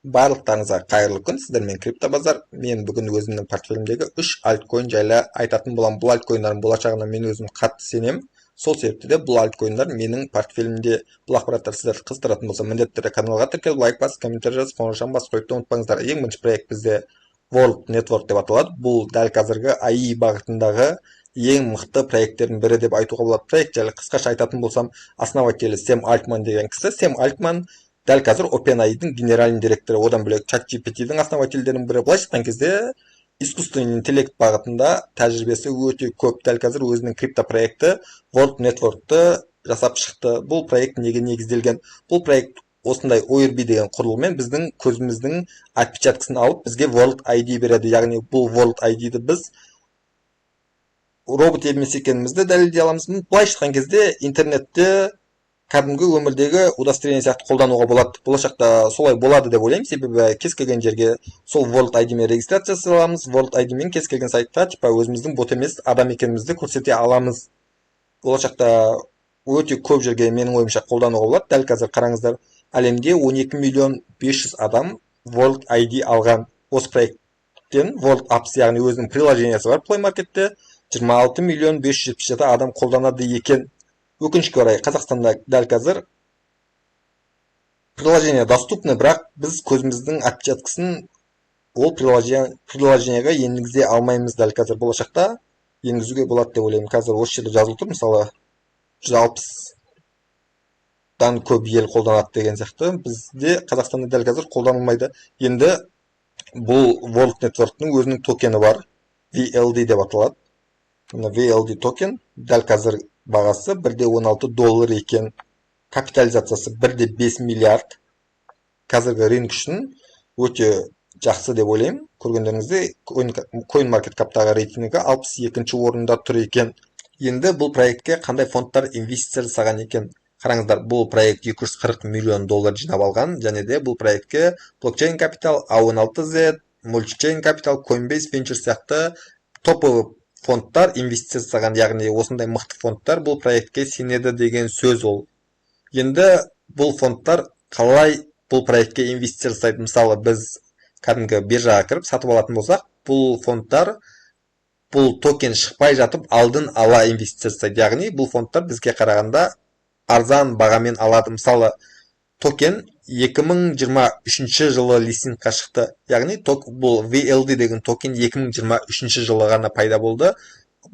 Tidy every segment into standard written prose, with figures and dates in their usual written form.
Барлықтарыңызға қайырлы күн! Сіздермен Криптобазар. Мен бүгін өзімнің портфелімдегі үш альткоин жайлы айтатын боламын. Бұл альткоиндардың болашағына мен өзім қатты сенемін, сол себепті де бұл альткоиндар менің портфелімде. Бұл ақпараттар сіздерді қызықтыратын болса, міндетті түрде каналға тіркеліп, лайк басып, комментарий жазып, қоңыраушаны басып қоюды ұмытпаңыздар. Ең бірінші проект бізде World Network деп аталады. Бұл дәл қазіргі AI бағытындағы ең мықты проекттердің бірі деп айтуға болады. Проект жайлы қысқаша айтатын болсам, основателі Сэм Альтман деген кісі. Сэм Альтман дәл қазір OpenAI-дың генеральный директоры, одан бөлек ChatGPT-дің основательдерінің бірі. Былайша айтқан кезде, искусственный интеллект бағытында тәжірибесі өте көп. Дәл қазір өзінің крипто проекті World Network-ты жасап шықты. Бұл проект неге негізделген? Бұл проект осындай ORB деген құрылғымен біздің көзіміздің отпечаткасын алып, бізге World ID береді. Яғни бұл World ID-ді біз робот емес екенімізді дәлелдей аламыз. Былайша айтқан кезде, интернетте кәдімгі өмірдегі удостоверение сияқты қолдануға болады. Болашақта солай болады деп ойлаймын, себебі кез келген жерге сол World ID мен регистрация жасай аламыз. World ID мен кез келген сайтта типа өзіміздің бот емес, адам екенімізді көрсете аламыз. Болашақта өте көп жерге, менің ойымша, қолдануға болады. Дәл қазір қараңыздар, әлемде 12 миллион 500 адам World ID алған осы проекттен. World Apps, яғни өзінің приложениесі бар Play Marketте, 26 миллион 577 адам қолданады екен. Өкінішке орай, Қазақстанда дәл қазір приложение доступны, бірақ біз көзіміздің отпечаткасын ол приложениеға енгізе алмаймыз дәл қазір. Болашақта енгізуге болады деп ойлаймын. Қазір осы жерде жазылып тұр, мысалы, 160-тан көп ел қолданады деген сияқты. Бізде, Қазақстанда, дәл қазір қолданылмайды. Енді бұл World Network-тың өзінің токені бар, VLD деп аталады. Мына VLD токен дәл қазір бағасы 1,16 доллар екен, капитализациясы 1,5 миллиард. Қазіргі рынок үшін өте жақсы деп ойлаймын. Көргендеріңіздей, CoinMarketCap'тағы рейтингі 62 орында тұр екен. Енді бұл проектке қандай фондтар инвестиция жасаған екен? Қараңыздар, бұл проект 240 миллион доллар жинап алған және де бұл проектке Blockchain Capital, A16Z, Multichain Capital, Coinbase Ventures сияқты топовый фондтар инвестиция жасаған. Яғни осындай мықты фондтар бұл проектке сенеді деген сөз ол. Енді бұл фондтар қалай бұл проектке инвестиция жасайды? Мысалы, біз кәдімгі биржаға кіріп сатып алатын болсақ, бұл фондтар бұл токен шықпай жатып алдын ала инвестиция жасайды. Яғни бұл фондтар бізге қарағанда арзан бағамен алады. Мысалы, токен 2023 жылы листингқа шықты, яғни бұл VLD деген токен 2023 жылы ғана пайда болды.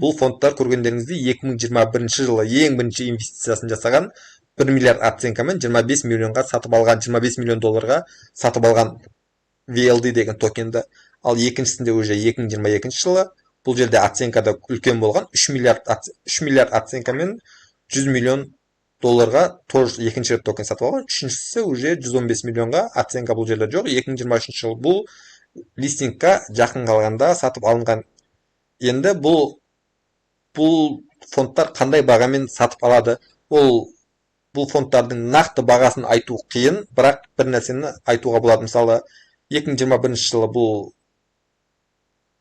Бұл фондтар, көргендеріңіздей, 2021 жылы ең бірінші инвестициясын жасаған, 1 миллиард оценкамен 25 миллионға сатып алған, 25 миллион долларға сатып алған VLD деген токенді. Ал екіншісінде уже 2022 жылы, бұл жерде оценка да үлкен болған, 3 миллиард, 3 миллиард оценкамен 100 миллион долларға тоже екінші рет токен сатып алған. Үшіншісі уже 115 миллионға, оценка бұл жерде жоқ, 2023 жыл, бұл листингқа жақын қалғанда сатып алынған. Енді бұл фондтар қандай бағамен сатып алады? Ол бұл фондтардың нақты бағасын айту қиын, бірақ бір нәрсені айтуға болады. Мысалы, 2021 жылы бұл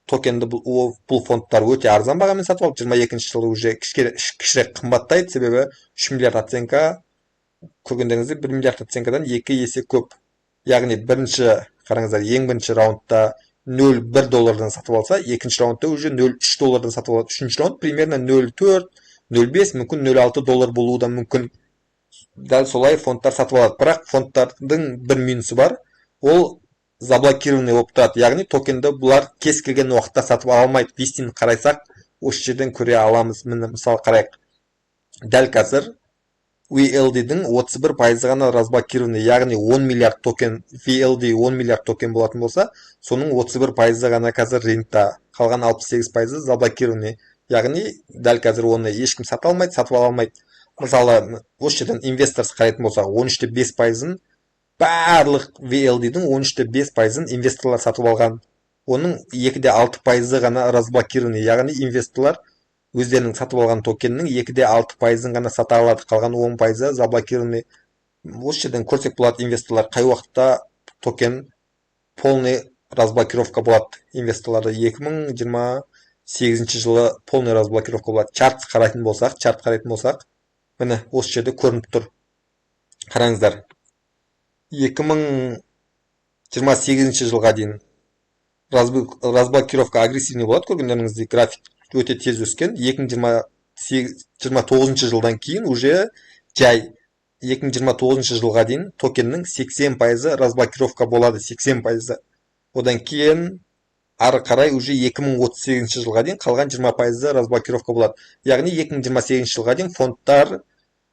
токенді бұл фондтар өте арзан бағамен сатып алды. 22 жылы уже кішірек қымбаттайды, себебі 3 миллиард оценка, көргендеріңіздей, 1 миллиард оценкадан 2 есе көп. Яғни бірінші, қараңыздар, ең бірінші раундта 0,1 доллардан сатып алса, екінші раундта уже 0,3 доллардан сатып алады. Үшінші раунд примерно 0,4, 0,5, мүмкін 0,6 доллар болуы да мүмкін. Дәл солай фондтар сатып алады. Бірақ фондтардың бір минусы бар: ол заблокированный болып тұрады, яғни токенді бұлар кез келген уақытта сатып ала алмайды. Листинг қарасақ, осы жерден көре аламыз. Міне, мысалы, қарайық, дәл қазір VLD-дің 31% ғана разблокированный, яғни 10 миллиард токен, VLD 10 миллиард токен болатын болса, соның 31% ғана қазір рынокта, қалған 68% заблокированный. Яғни дәл қазір оны ешкім сата алмайды, сатып ала алмайды. Мысалы, осы жерден investors қарайтын болсақ, 13,5%-ын, барлық VLD-дің 13,5%-ын инвесторлар сатып алған. Оның 2,6% ғана разблокированный, яғни инвесторлар өздерінің сатып алған токеннің 2,6%-ын ғана сата алады, қалған 10%-ы заблокированный. Осы жерден көрсек болады, инвесторлар қай уақытта токен полный разблокировка болады. Инвесторларда 2028 жылы полный разблокировка болады. Чарт қарайтын болсақ, міне, осы жерде көрініп тұр. Қараңыздар, 2021 28 жылға дейін разблокировка агрессивный болады. Көргендеріңіздей, график өте тез өскен. 2029 жылдан кейін уже жай, 2029 жылға дейін токеннің 80% разблокировка болады, 80%. Одан кейін ары қарай уже 2038 жылға дейін қалған 20% разблокировка болады. Яғни 2028 жылға дейін фондтар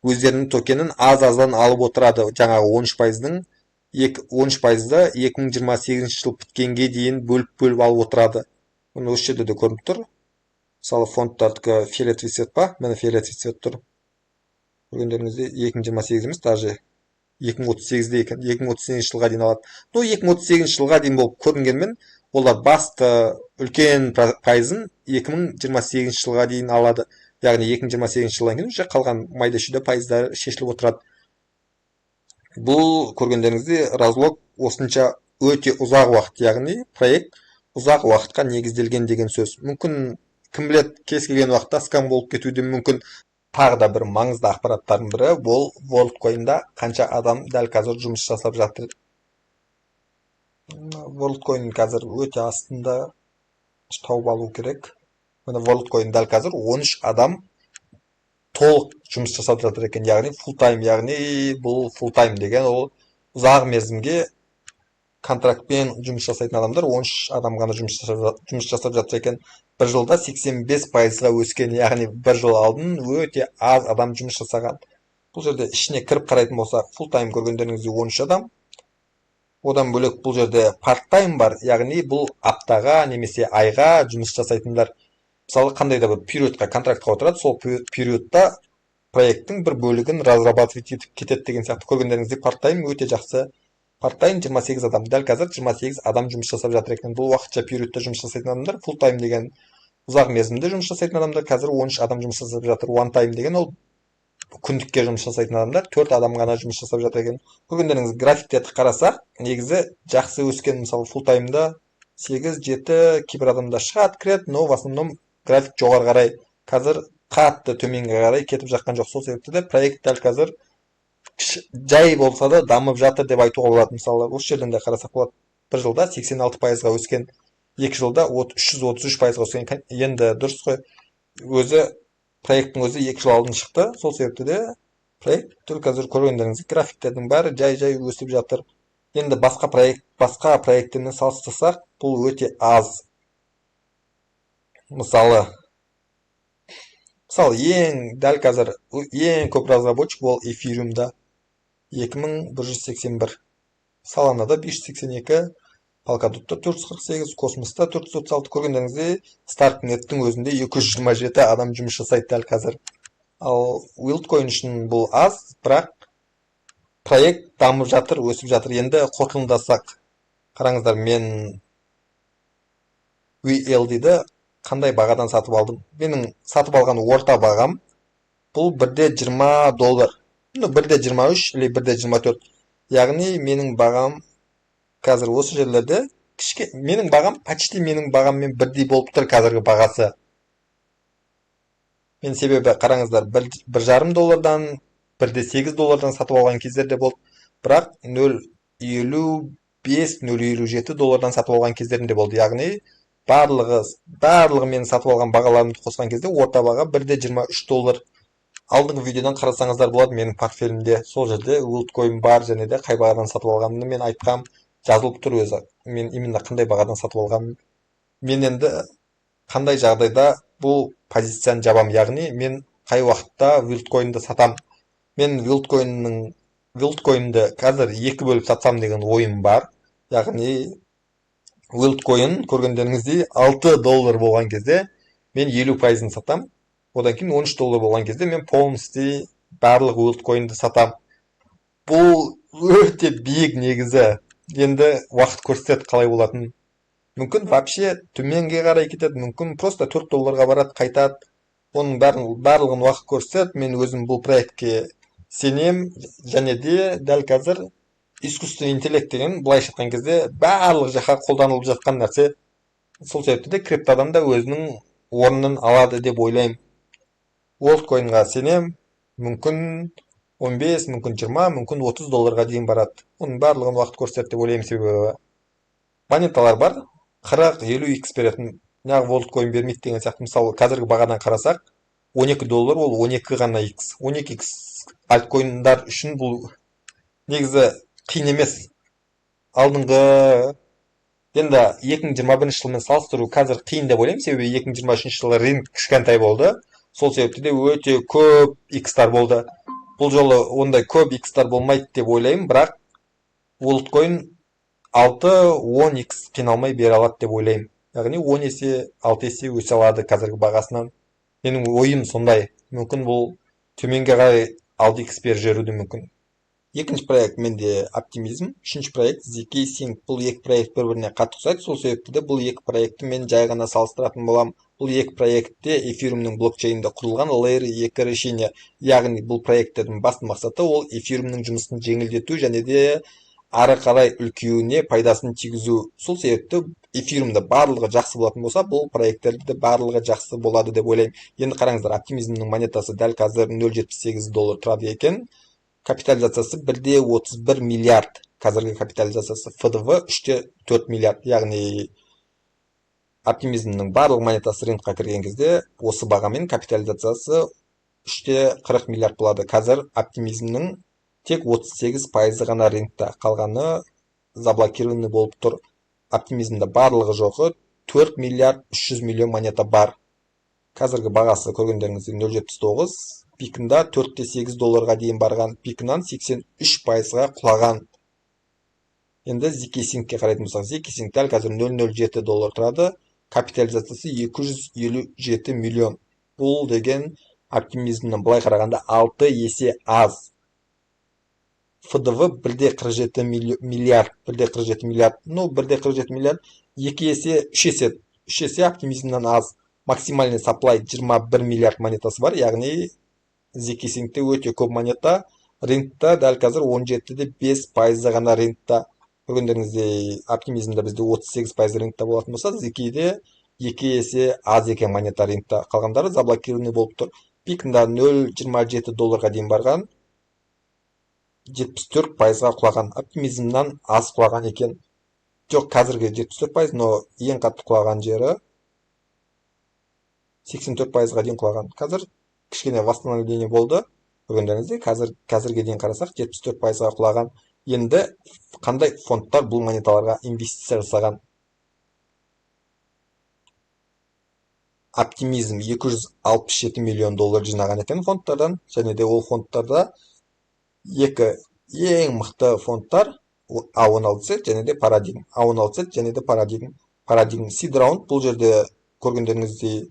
өздерінің токенін аз-аздан алып отырады. Жаңағы 13%-дың 13%-ды 2028 жыл біткенге дейін бөліп-бөліп алып отырады. Мұны осы жерде де көрініп тұр. Мысалы, фондтардікі фиолетовый цвет па? Міне, фиолетовый цвет тұр. Көргендеріңіздей, 2028 емес, даже 2038-де екен. 2038 жылға дейін алады. Ну, 2038 жылға дейін болып көрінгенмен, олар басты үлкен пайызын 2028 жылға дейін алады. Яғни 2028 жылдан кейін уже қалған майда-шүйде пайыздар шешіліп отырады. Бұл, көргендеріңіздей, разлок осынша өте ұзақ уақыт, яғни проект ұзақ уақытқа негізделген деген сөз. Мүмкін, кім біледі, кез келген уақытта скам болып кетуі де мүмкін. Тағы да бір маңызды ақпараттардың бірі: бұл WorldCoin'да қанша адам дәл қазір жұмыс жасап жатыр? WorldCoin қазір өте астында, тауып алу керек. Міне, WorldCoin дәл қазір 13 адам толық жұмыс жасап жатыр екен, яғни full time. Яғни бұл full time деген ол ұзақ мерзімге контрактпен жұмыс жасайтын адамдар. 13 адам ғана жұмыс жасап жатыр екен. Бір жылда 85%-ға өскен, яғни бір жыл алдын өте аз адам жұмыс жасаған. Бұл жерде ішіне кіріп қарайтын болсақ, full time, көргендеріңіздей, 13 адам. Одан бөлек бұл жерде part time бар, яғни бұл аптаға немесе айға жұмыс жасайтындар. Мысалы, қандай да бір периодқа контрактқа отырады, сол периодта проекттің бір бөлігін разрабатывать етіп кетеді деген сияқты. Көргендеріңіздей, part time өте жақсы. Part time 28 адам, дәл қазір 28 адам жұмыс жасап жатыр екен. Бұл уақытша периодта жұмыс жасайтын адамдар. Full time деген ұзақ мерзімде жұмыс жасайтын адамдар, қазір 13 адам жұмыс жасап жатыр. One time деген ол күндікке жұмыс жасайтын адамдар, төрт адам ғана жұмыс жасап жатыр екен. Көргендеріңіз, графиктерді қарасақ, негізі жақсы өскен. Мысалы, full time да сегіз, жеті, кейбір адамдар шығады, кіреді, но в основном график жоғары қарай, қазір қатты төменге қарай кетіп жатқан жоқ. Сол себепті де проект дәл қазір жай болса да дамып жатыр деп айтуға болады. Мысалы, осы жерден де қарасақ болады: бір жылда 86%-ға өскен, 2 жылда 333%-ға өскен. Енді дұрыс қой, өзі проекттің өзі 2 жыл алдын шықты. Сол себепті де проект дәл қазір, көргендеріңіздей, графиктердің бәрі жай жай өсіп жатыр. Енді басқа проекттермен салыстырсақ, бұл өте аз. Мысалы, ең дәл қазір ең көп разработчик ол Эфириумда 2181, Соланада 582, Polkadotта 448, Космоста 436. Көргендеріңіздей, Старкнеттің өзінде 227 адам жұмыс жасайды дәл қазір. Ал Wildcoin үшін бұл аз, бірақ проект дамып жатыр, өсіп жатыр. Енді қорытындыласақ, қараңыздар, мен WLD-ді қандай бағадан сатып алдым? Менің сатып алған орта бағам бұл 1,20 доллар, ну, 1,23 или 1,24. Яғни менің бағам қазір осы жерлерде менің бағам почти менің бағаммен бірдей болып тұр қазіргі бағасы. Мен себебі, қараңыздар, 1,5 доллардан, 1,8 доллардан сатып алған кездер де болды, бірақ 0,55, 0,57 доллардан сатып алған кездерім де болды. Яғни барлығы менің сатып алған бағаларымды қосқан кезде орта баға 1,23 доллар. Алдыңғы видеодан қарасаңыздар болады, менің портфелімде сол жерде Worldcoin бар және де қай бағадан сатып алғанымды мен айтқам, жазылып тұр өзі, мен именно қандай бағадан сатып алғаным. Мен енді қандай жағдайда бұл позицияны жабам, яғни мен қай уақытта Worldcoin'ды сатам? Мен Worldcoin'ді қазір екі бөліп сатсам деген ойым бар. Яғни Worldcoin, көргендеріңіздей, 6 доллар болған кезде мен 50%-ын сатам. Одан кейін 13 доллар болған кезде мен полностью барлық Worldcoin'ді сатам. Бұл өте биік негізі. Енді уақыт көрсетеді қалай болатынын. Мүмкін, вообще төменге қарай кетеді, мүмкін, просто 4 долларға барады, қайтады. Оның бәрін, барлығын уақыт көрсетеді. Мен өзім бұл проектке сенем және де дәл қазір искусственный интеллект деген, былайша айтқан кезде, барлық жаққа қолданылып жатқан нәрсе. Сол себепті де криптодан да өзінің орнын алады деп ойлаймын. Worldcoin'ға сенем. Мүмкін, 15, мүмкін, 20, мүмкін, 30 долларға дейін барады. Оның барлығын уақыт көрсетеді деп ойлаймын, себебі Монеталар бар, 40-50 икс беретін, неғып WorldCoin бермейді деген сияқты. Мысалы, қазіргі бағадан қарасақ, 12 доллар, ол 12 ғана икс. 12 икс альткоиндар үшін бұл негізі қиын емес. Алдыңғы, енді 2021 жылмен салыстыру қазір қиын деп ойлаймын, себебі 2023 жылы рынок кішкентай болды, сол себепті де өте көп икстар болды. Бұл жолы ондай көп икстар болмайды деп ойлаймын, бірақ WorldCoin 6-10 икс қиналмай бере алады деп ойлаймын, яғни 10 есе, 6 есе өсе алады қазіргі бағасынан. Менің ойым сондай. Мүмкін, бұл төменге қарай 6 икс беріп жіберуі де мүмкін. Екінші проект менде Оптимизм, үшінші проект ZK Sync. Бұл екі проект бір біріне қатты ұқсайды, сол себепті де бұл екі проектті мен жай ғана салыстыратын боламын. Бұл екі проектте эфириумның блокчейнінде құрылған Layer 2 решение, яғни бұл проекттердің басты мақсаты ол эфириумның жұмысын жеңілдету және де ары қарай үлкеюіне пайдасын тигізу. Сол себепті эфириумда барлығы жақсы болатын болса, бұл проекттерде де барлығы жақсы болады деп ойлаймын. Енді қараңыздар, Оптимизмнің монетасы дәл қазір 0,78 доллар тұрады екен, капитализациясы 1,31 миллиард қазіргі капитализациясы, ФДВ 3,4 миллиард, яғни Оптимизмнің барлық монетасы рынокқа кірген кезде осы бағамен капитализациясы 3,40 миллиард болады. Қазір Оптимизмнің тек 38%-ы ғана рынокта, қалғаны заблокированный болып тұр. Оптимизмде барлығы жоғы 4 миллиард 300 миллион монета бар. Қазіргі бағасы, көргендеріңіздей, 0,79. Пикында 4,8 долларға дейін барған, пикынан 83%-ға құлаған. Енді ZK Sync-ке қарайтын болсақ, ZK Sync дәл қазір 0,07 доллар тұрады, капитализациясы 257 миллион. Бұл деген Оптимизмнен былай қарағанда 6 есе аз. ФДВ 1,47 миллиард, 1,47 миллиард, ну, 1,47 миллиард, 2 есе, 3 есе, 3 есе Оптимизмнен аз. Максимальный supply 21 миллиард монетасы бар, яғни ZK Sync-те өте көп монета. Рынокта дәл қазір 17,5%-ы ғана рынокта. Көргендеріңіздей, Оптимизмде бізде 38% рынокта болатын болса, ZK-де 2 есе аз екен монета рынокта, қалғандары заблокированный болып тұр. Пикында 0,27 долларға дейін барған, 74%-ға құлаған, Оптимизмнан аз құлаған екен. Жоқ, қазіргі 74%, но ең қатты құлаған жері 84%-ға дейін құлаған. Қазір кішкене восстановление болды, көргендеріңіздей, қазір, қазірге дейін қарасақ, 74%-ға құлаған. Енді қандай фондтар бұл монеталарға инвестиция жасаған? Оптимизм 267 миллион доллар жинаған екен фондтардан, және де ол фондтарда екі ең мықты фондтар A16Z және де Paradigm, A16Z және де Paradigm. Paradigm seed раунд, бұл жерде, көргендеріңіздей,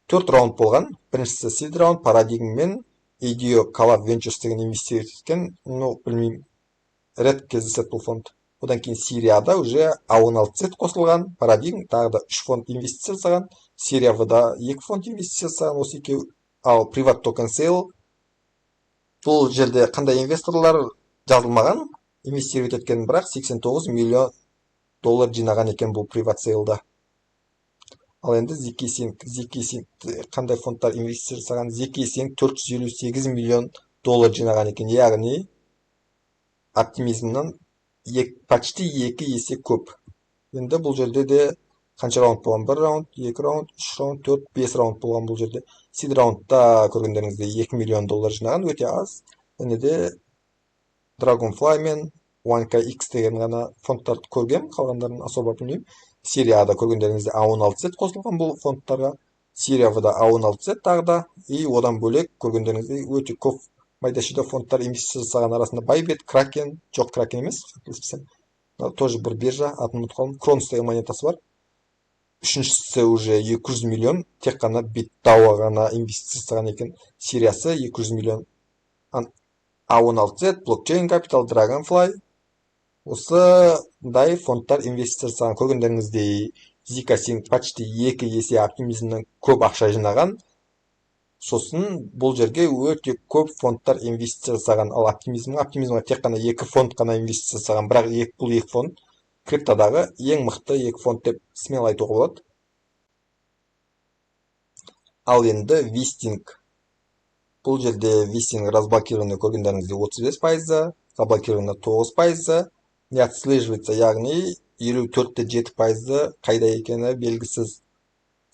төрт раунд болған. Біріншісі seed раунд, Paradigm мен IDEO Collab Ventures деген инвестировать еткен, ну, білмеймін, редко кездеседі бұл фонд. Одан кейін серияда уже A16Z қосылған, Paradigm, тағы да үш фонд инвестиция жасаған. Серия В-да екі фонд инвестиция жасаған, осы екеуі. Ал private token sale, бұл жерде қандай инвесторлар жазылмаған инвестировать еткен, бірақ 89 миллион доллар жинаған екен бұл private sale-да. Ал енді ZK Sync, ZK Sync қандай фондтар инвестиция жасаған? ZK Sync 458 миллион доллар жинаған екен, яғни Оптимизмнен почти 2 есе көп. Енді бұл жерде де қанша раунд болған? Бір раунд, екі раунд, үш раунд, төрт, бес раунд болған бұл жерде. Seed раундта, көргендеріңіздей, 2 миллион доллар жинаған, өте аз. Және де Dragonfly мен 1KX деген ғана фондтарды көргем, қалғандарын особо білмеймін. Серия А-да, көргендеріңіздей, A16Z қосылған бұл фондтарға. Серия В-да A16Z тағы да, и одан бөлек, көргендеріңіздей, өте көп майда шүйде фондтар инвестиция жасаған. Арасында Bybit, Kraken, жоқ, Kraken емес, қателеспесем, тоже бір биржа, атын ұмытып қалдым, Кронос деген монетасы бар. Үшіншісі уже 200 миллион тек қана BitDAO ғана инвестиция жасаған екен. Сериясы 200 миллион, A16Z, Blockchain Capital, Dragonfly, осындай фондтар инвестиция жасаған. Көргендеріңіздей, ZK Sync почти 2 есе Оптимизмнен көп ақша жинаған. Сосын бұл жерге өте көп фондтар инвестиция жасаған. Ал Оптимизмға тек қана екі фонд қана инвестиция жасаған, бірақ бұл екі фонд криптодағы ең мықты екі фонд деп смело айтуға болады. Ал енді вестинг, бұл жерде вестинг разблокированный, көргендеріңіздей, 35%-ы, заблокированный 9%-ы, не отслеживается, яғни 54,7 пайызы қайда екені белгісіз.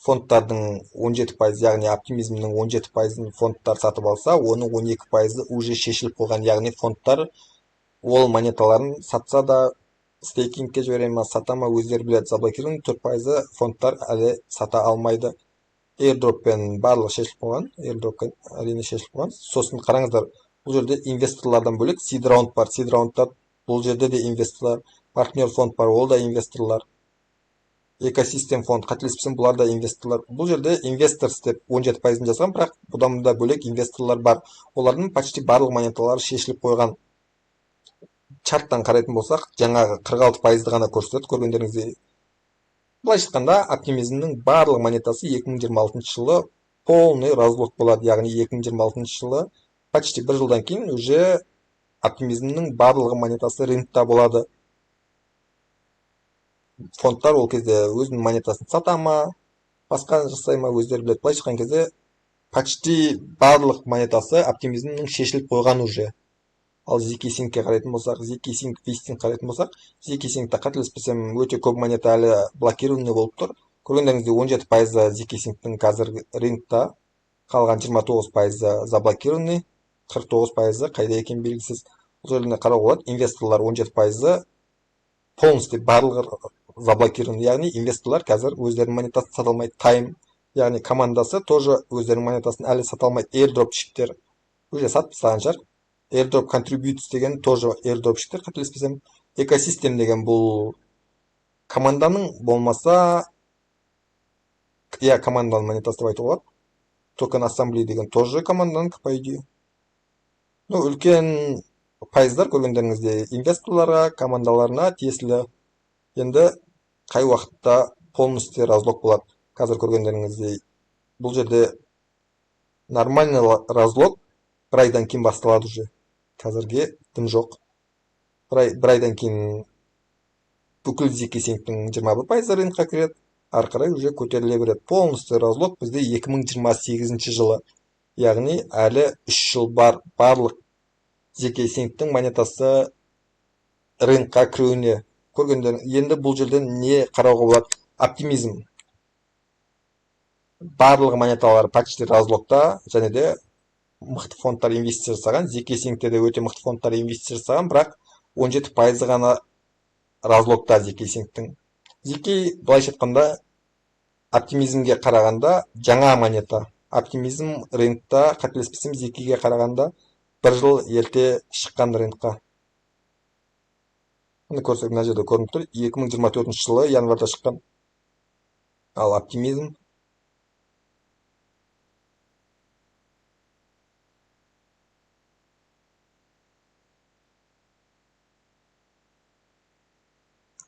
Фондтардың 17 пайызы, яғни Оптимизмнің 17 пайызын фондтар сатып алса, оның 12 пайызы уже шешіліп қойған, яғни фондтар ол монеталарын сатса да, стейкингке жібере ма, сата ма, өздері біледі. Заблокирован 4 пайызы фондтар әлі сата алмайды. Airdropпен барлығы шешіліп қойған, airdrop әрине шешіліп қойған. Сосын қараңыздар, бұл жерде инвесторлардан бөлек seed round бар. Seed roundта бұл жерде де инвесторлар, партнер фонд бар, ол да инвесторлар. Экосистем фонд, қателеспесем, бұлар да инвесторлар. Бұл жерде investors деп 17 пайызын жазған, бірақ бұдан да бөлек инвесторлар бар. Олардың почти барлық монеталары шешіліп қойған. Чарттан қарайтын болсақ, жаңағы 46 пайызды ғана көрсетеді, көргендеріңіздей. Былайша айтқанда, Оптимизмнің барлық монетасы 2026 жылы полный разлок болады, яғни 2026 жылы почти бір жылдан кейін уже Оптимизмнің барлығы монетасы рынокта болады. Фондтар ол кезде өзінің монетасын сата ма, басқа жасай ма, өздері біледі. Былайша айтқан кезде, почти барлық монетасы Оптимизмнің шешіліп қойған уже. Ал ZK Sync-ке қарайтын болсақ, ZK Sync, Vesting қарайтын болсақ, ZK Sync-та қателеспесем өте көп монета әлі блокированный болып тұр. Көргендеріңіздей, 17 пайызы ZK Sync-тің қазір рынокта, қалған 29 пайызы заблокированный, 49 пайызы қайда екені белгісіз. Бұл жерде қарауға болады, инвесторлар 17 пайызы полностью барлығы заблокирован, яғни инвесторлар қазір өздерінің монетасын сата алмайды. Тайм, яғни командасы тоже өздерінің монетасын әлі сата алмайды. Airdropщиктер уже сатып тастаған шығар. Airdrop contributes деген тоже airdropщиктер, қателеспесем. Экосистем деген бұл команданың болмаса, иә, команданың монетасы деп айтуға болады. Токен Assembly деген тоже команданың, по идее. Ну, үлкен пайыздар көргендеріңіздей инвесторларға, командаларына тиесілі. Енді қай уақытта полностью разлок болады? Қазір көргендеріңіздей, бұл жерде нормальный разлок бір айдан кейін басталады уже. Қазірге дым жоқ. Бір айдан кейін бүкіл ZK Sync-тің 21 пайызы рынокқа кіреді, ары қарай уже көтеріле береді. Полностью разлок бізде 2028 жылы, яғни әлі 3 жыл бар барлық ZK Sync-тің монетасы рынокқа кіруіне. Көргендер, енді бұл жерден не қарауға болады? Оптимизм. Барлық монеталар почти разлокта, және де мықты фондтар инвестиция жасаған. ZK Sync-те де өте мықты фондтар инвестиция жасаған, бірақ 17 пайызы ғана разлокта ZK Sync-тің. ZK, былайша айтқанда, Оптимизмге қарағанда жаңа монета. Оптимизм рынокта, қателеспесем, ZK-ге қарағанда бір жыл ерте шыққан рынокқа. Міне көрсек, мына жерде көрініп тұр, 2024 жылы январьда шыққан. Ал Оптимизм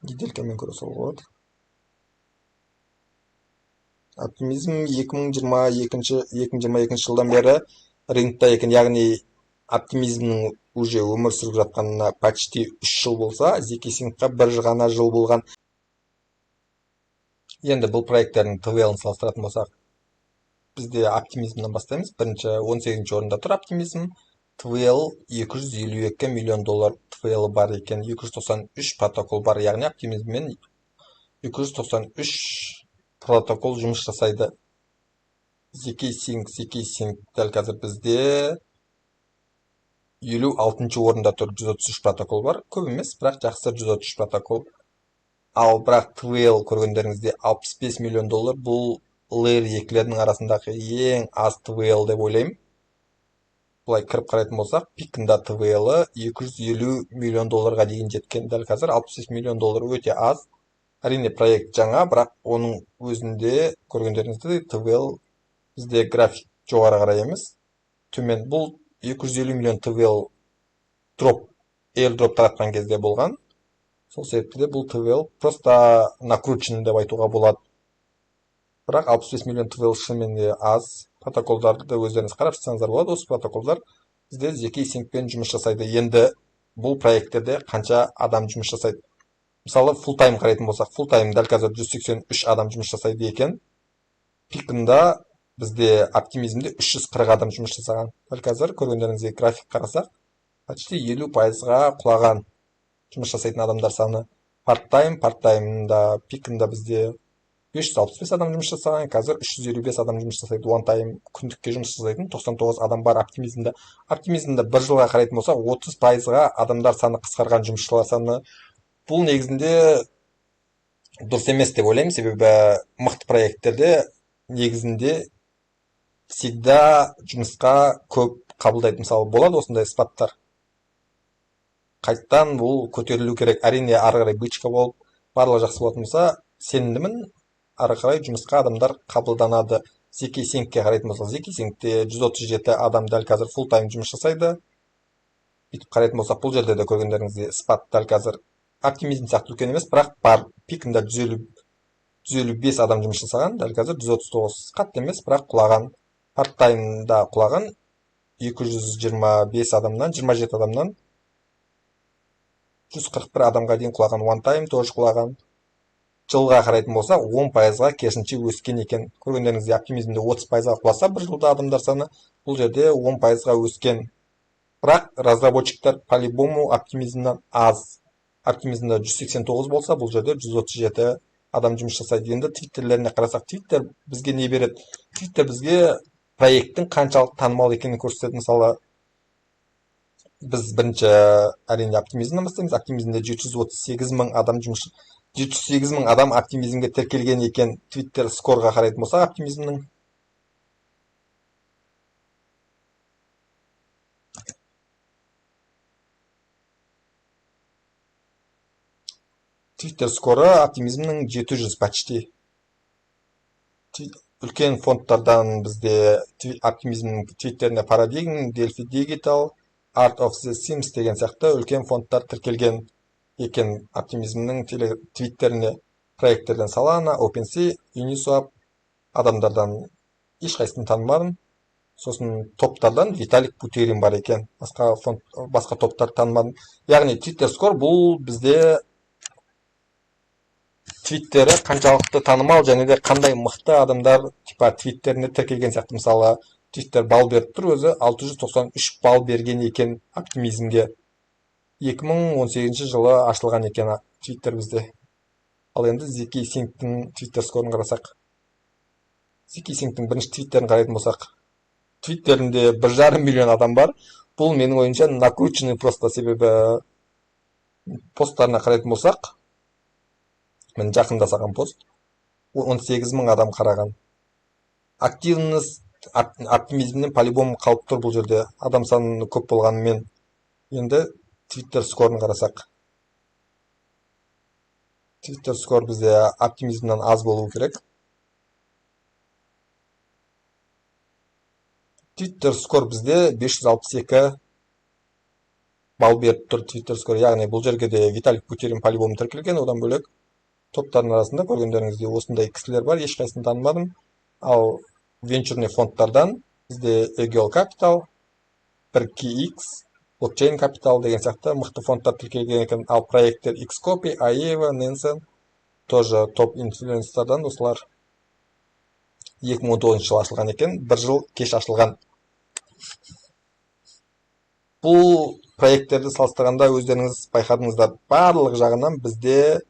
неделькамен көре салуға болады. Оптимизм 2022 жылдан бері рынокта екен, яғни Оптимизмнің уже өмір сүріп жатқанына почти 3 жыл болса, ZK Sync-қа бір ғана жыл болған. Енді бұл проекттердің TVL-ін салыстыратын болсақ, бізде Оптимизмнен бастаймыз. Бірінші 18 орында тұр Оптимизм. TVL 252 миллион доллар TVL бар екен, 293 протокол бар, яғни Оптимизммен 293 протокол жұмыс жасайды. ZK Sync, ZK Sync дәл қазір бізде 56 орында тұр, 133 протокол бар. Көп емес, бірақ жақсы 133 протокол. Ал бірақ TVL көргендеріңізде 65 миллион доллар, бұл Layer 2-лердің арасындағы ең аз TVL деп ойлаймын. Былай кіріп қарайтын болсақ, пикында TVL-і 250 миллион долларға дейін жеткен. Дәл қазір 65 миллион доллар өте аз. Әрине, проект жаңа, бірақ оның өзінде көргендеріңіздей TVL бізде график жоғары қарай емес, төмен. Бұл 250 миллион TVL дроп, airdrop таратқан кезде болған. Сол себепті де бұл TVL просто накручен деп айтуға болады. Бірақ 65 миллион TVL шынымен де аз. Протоколдарды өздеріңіз қарап шықсаңыздар болады. Осы протоколдар бізде ZK Sync-пен жұмыс жасайды. Енді бұл проекттерде қанша адам жұмыс жасайды? Мысалы, full time қарайтын болсақ, full time дәл қазір 183 адам жұмыс жасайды екен. Пикында бізде Оптимизмде 340 адам жұмыс жасаған. Дәл қазір көргендеріңіздей график қарасақ, почти 50 пайызға құлаған жұмыс жасайтын адамдар саны. Part-time, part-time'да пикында бізде 565 адам жұмыс жасаған, қазір 355 адам жұмыс жасайды. One time күндікке жұмыс жасайтын 99 адам бар оптимизмда. Оптимизмда бір жылға қарайтын болсақ, 30%-ға адамдар саны қысқарған, жұмысшылар саны. Бұл негізінде дұрыс емес деп ойлаймын, себебі мықты проекттерде негізінде всегда жұмысқа көп қабылдайды. Мысалы, болады осындай спадтар. Қайттан бұл көтерілу керек. Әрине, ары қарай бычка болып, барлығы жақсы болатын болса, сенімдімін, ары қарай жұмысқа адамдар қабылданады. zkSync-ке қарайтын болсақ, zkSync-те 137 адам дәл қазір full time жұмыс жасайды. Бүйтіп қарайтын болсақ, бұл жерде де көргендеріңіздей спад дәл қазір оптимизм сияқты үлкен емес, бірақ бар. Пикында 155 адам жұмыс жасаған, дәл қазір 139, қатты емес, бірақ құлаған. Part-time'да құлаған 225 адамнан, 27 адамнан 141 адамға дейін құлаған. One time тоже құлаған. Жылға қарайтын болсақ, 10%-ға керісінше өскен екен. Көргендеріңіздей, оптимизмде 30%-ға құласа бір жылда адамдар саны, бұл жерде 10%-ға өскен. Бірақ разработчиктар по-любому оптимизмнан аз. Оптимизмда 189 болса, бұл жерде 137 адам жұмыс жасайды. Енді твиттерлеріне қарасақ, твиттер бізге не береді? Твиттер бізге проекттің қаншалықты танымал екенін көрсетеді. Мысалы, біз бірінші әрине оптимизмнен бастаймыз. Оптимизмде 738 мың адам жұмыс, 708 мың адам оптимизмге тіркелген екен. Твиттер скорға қарайтын болсақ, оптимизмнің Твиттер скоры оптимизмнің 700 почти. Үлкен фондтардан бізде оптимизмнің твиттеріне Paradigm, Delphi Digital, Art of the Sims деген сияқты үлкен фондтар тіркелген екен оптимизмнің твиттеріне. Проекттерден Solana, OpenSea, Uniswap, адамдардан ешқайсысын танымадым. Сосын топтардан Виталик Бутерин бар екен. Басқа фонд, басқа топтар танымадым. Яғни Twitter score бұл бізде твиттері қаншалықты танымал және де қандай мықты адамдар типа твиттеріне тіркелген сияқты. Мысалы, Твиттер балл беріп тұр өзі, 693 балл берген екен оптимизмге. 2018 жылы ашылған екен Твиттер бізде. Ал енді zkSync-тің Твиттер скорын қарасақ. zkSync-тің бірінші твиттерін қарайтын болсақ, твиттерінде 1,5 миллион адам бар. Бұл менің ойымша накрученный просто, себебі посттарына қарайтын болсақ, міне жақында салған пост, 18 мың адам қараған. Активность оптимизмнен по-любому қалып тұр бұл жерде, адам саны көп болғанымен. Енді Twitter скорын қарасақ. Twitter скор бізде оптимизмнен аз болу керек. Twitter скор бізде 562 балл беріп тұр Twitter скор. Яғни бұл жерге де Виталик Бутерин по-любому тіркелген. Одан бөлек топтардың арасында көргендеріңіздей осындай кісілер бар, ешқайсысын танымадым. Ал венчурный фондтардан бізде Eagle Capital, 1KX, Blockchain Capital деген сияқты мықты фондтар тіркелген екен. Ал проекттер Xcopy, Aeva, Nansen тоже топ инфлюенстердан осылар. 2019 жылы ашылған екен, бір жыл кеш ашылған. Бұл проекттерді салыстырғанда өздеріңіз байқадыңыздар, барлық жағынан бізде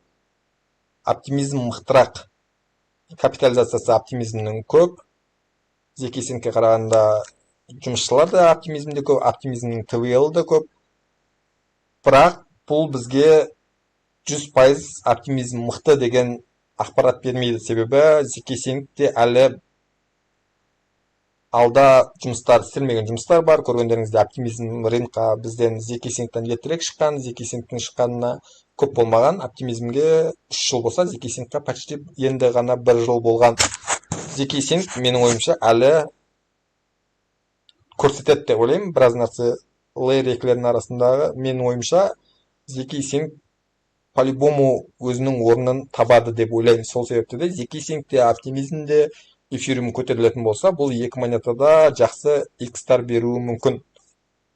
оптимизм мықтырақ. Капитализациясы оптимизмнің көп. zkSync-ке қарағанда жұмысшылар да оптимизмде көп, оптимизмнің TVL да көп. Бірақ бұл бізге 100% оптимизм мықты деген ақпарат бермейді, себебі zkSync-те әлі алда жұмыстар, істелмеген жұмыстар бар. Көргендеріңіздей, оптимизм рынокқа бізден zkSync-тан ертерек шыққан. zkSync-тің шыққанына көп болмаған, оптимизмге 3 жыл болса, zkSync-қа почти енді ғана 1 жыл болған. zkSync менің ойымша әлі көрсетеді деп ойлаймын біраз нәрсе. Layer 2-лердің арасындағы менің ойымша zkSync по-любому өзінің орнын табады деп ойлаймын. Сол себепті де zkSync те, оптимизм де, эфириум көтерілетін болса, бұл екі монетада жақсы икстар беруі мүмкін.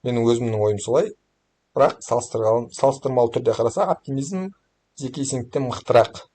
Менің өзімнің ойым солай. Бірақ салыстырмалы түрде қарасақ, оптимизм zkSync-тен мықтырақ.